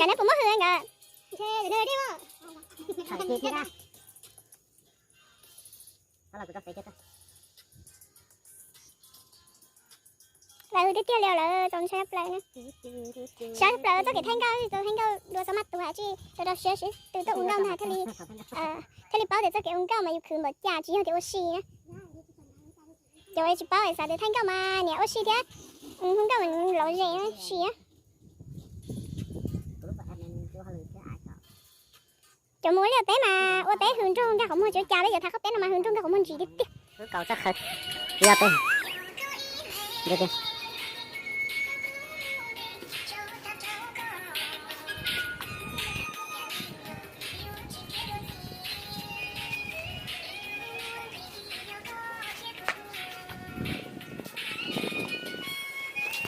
Cas neb puas muab hws nkawd? Lawv hws tiag tiag li, lawv txaus ntshai plaws. Sab plaws txoj kev thaij nkauj, thaij nkauj dua xav maj tuag tsis rau rau siab sib tw tuaj ua nkauj ntag thiaj li, thiaj li paub tias txoj kev ua nkauj mas yus khwv npaum cas tsis yog tias ua si na. Cov tsis paub es xav tias thaij nkauj mas niam ua si thiab, hu nkauj mas lom zem si. Cov mus ua liaj teb mas ua teb hws nrug nkag qhov muag tsis ua cas, peb cov thav qaub teb no mas hws nrug nkag qhov muag ntsis tiag tiag.